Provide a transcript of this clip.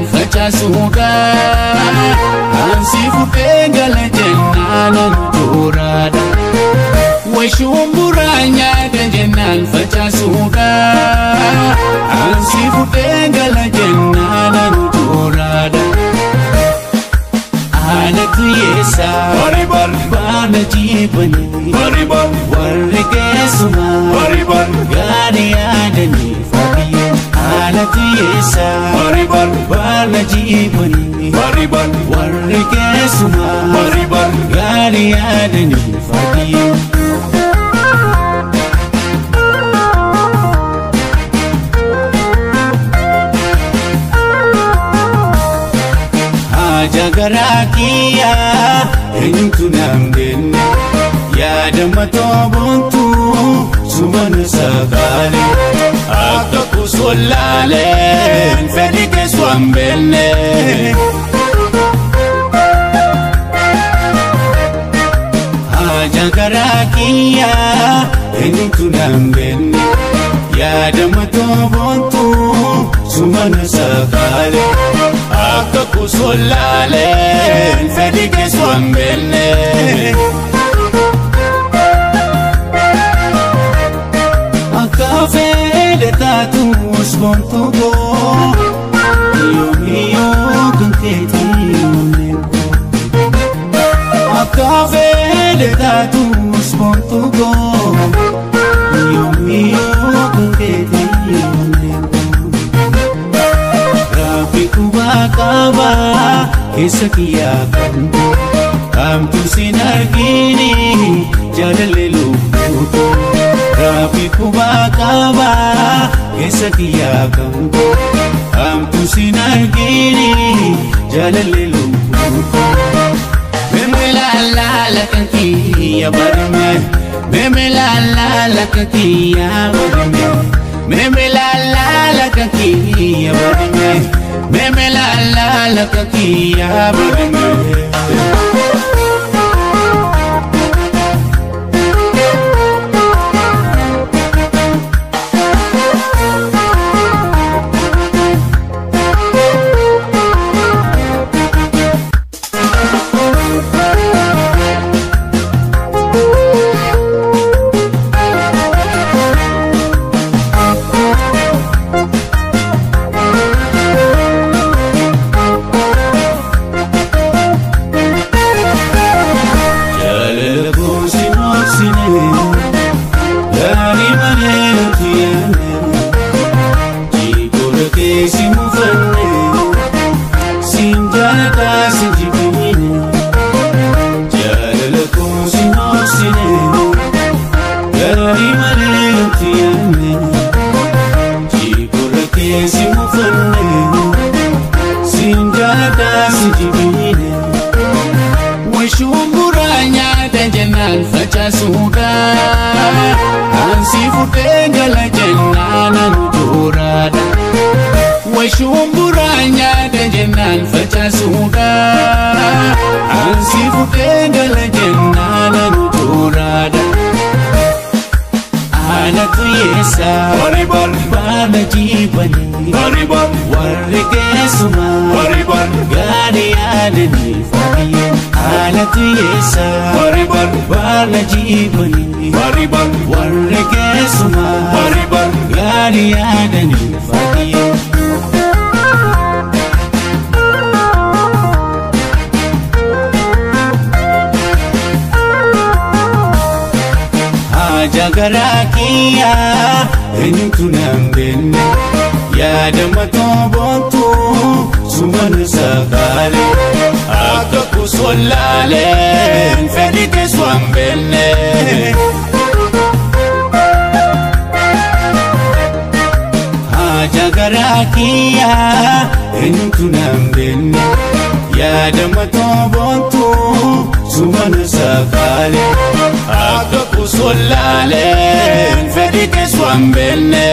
jennaan facaasuudha. Ansi fuudhee gala jennaan anuuraadha. Washumbura nyaata jennaan facaasuudha. Ansi fuudhee gala jennaan anuuraadha. Haala yeessa baana jiibanii warri keessumaa gaarii yaadanii fakkii. Haala yeessa baana jiibanii warri keessumaa gaarii yaadanii fakkii. Jagarakiya eenyutu naam kenne yaada matoo boontuu sumana sakaale akka kusolaaleen fedhi keessuwaan beelne. Jagarakiya eenyutu naam kenne yaada matoo boontuu sumana sakaale. Akka kusolaaleen fedhi keessuwaan beelne. Akka fedhe taatus boontuu koo yoomiyyuu kan keetii onnee koo. Akka fedhe taatus boontuu koo yoomiyyuu kan keetii onnee koo. Qaba keessa kiyyaa qabdu kamtu sin argini jaalallee lubbuutu. Rabbi kubaa qaba keessa kiyyaa qabdu kamtu sin argini jaalallee lubbuutu. Memelala kan kiyya barme, memelala kan kiyya barme, memelala kan kiyya barme. Meme la la la kakiya barme. Washumbura nyaata jennaan facaasuudha. Ansi fuudhee gala jennaan anuuraadha. Washumbura nyaata jennaan facaasuudha. Ansi fuudhee gala jennaan anuuraadha. Haala yeessa baana jiibanii warri keessumaa gaarii yaadanii fakkii. Haala yeessa baana jiibanii warri keessumaa gaarii yaadanii fakkii. Jagarakiya eenyutu naam kenne yaada matoo boontuu sumana sakaale akka kusolaaleen fedhi keessuwaan beelne. Jagarakiya eenyutu naam kenne yaada matoo boontuu sumana sakaale akka kusolaaleen fedhi keessuwaan beelne.